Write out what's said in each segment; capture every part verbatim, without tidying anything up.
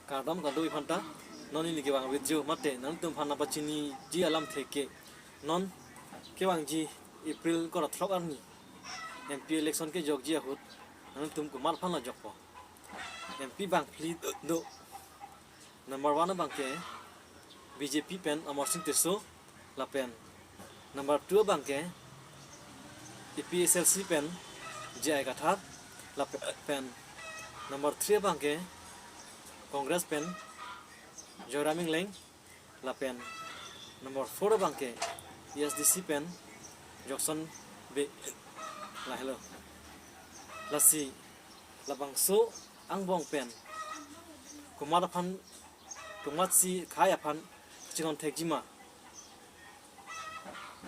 Kardom kado-i aphanta, non neli kevang video mate nangtum aphan nangpachiniji alamthe ke, non kevangji April kora throk arni M P election kejokji ahut nangtum komat aphan lo jokpo. M P bang phli do. Number one abang ke B J P pen Amarsing Tisso, lapen number two abang ke A P H L C pen J I Kathar, lapen number three abang ke Congress pen Joyram Engleng, lapen number four abang ke A S D C pen Johnson Bey, lahelo. Lasi labangso angbong pen komat aphan, komatsi khei aphan chinghon thekji ma,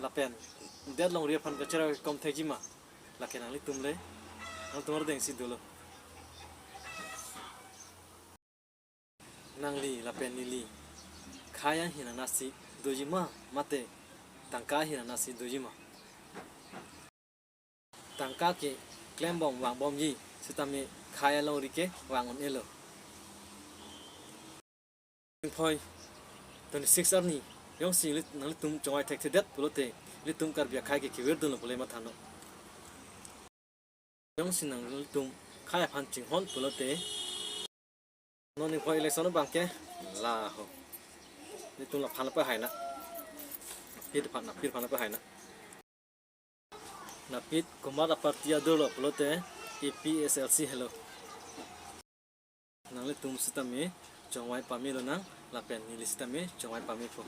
lapen det longri aphan kacherap kom thekji ma, lake nanglitum le, nangtum ardengsi dolo. Nangli lapen neli khei ahin anatsi doji ma, mate tangka ahin anatsi doji ma? Tangka ke klembom vangbomji, sitame khei alongri ke vang un-elo. Ingphoi twenty-six arni jongsi lit-, nanglitum chongvai thekthedet pulote, ilitum Karbi akhei ke kevirdunlo pule mathanon. Jongsi nanglitum khei aphan chinghon pulote, non ingphoi election abang ke laho. Ilitum laphan pahai nang. Napit aphan, napit aphan pahai nang. Napit komat aparty adorlo pulote A P H L C helo. Nanglitum sitame chongvai pamelo nang, lapen neli sitame chongvai pamepo.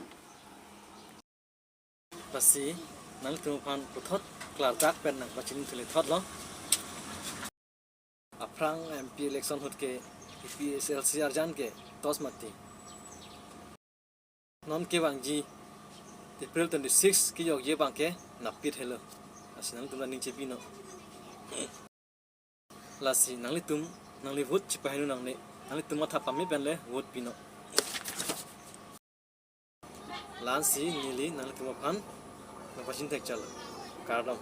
Lasi nanglitum aphan puthot klardak pen nangpachini thule thotlo. Aphrang M P election ahut ke A P H L C arjan ke toss mati. Non kevangji April twenty-six kejokji abang ke napit helo. Lasi nangtum aning chepinon. Lasi nanglitum, nangli vote chipaheno nangne, nanglitum matha pame pen le vote pinon. La-ansi neli nanglitum aphan nangpachini thekchotlo. Kardom.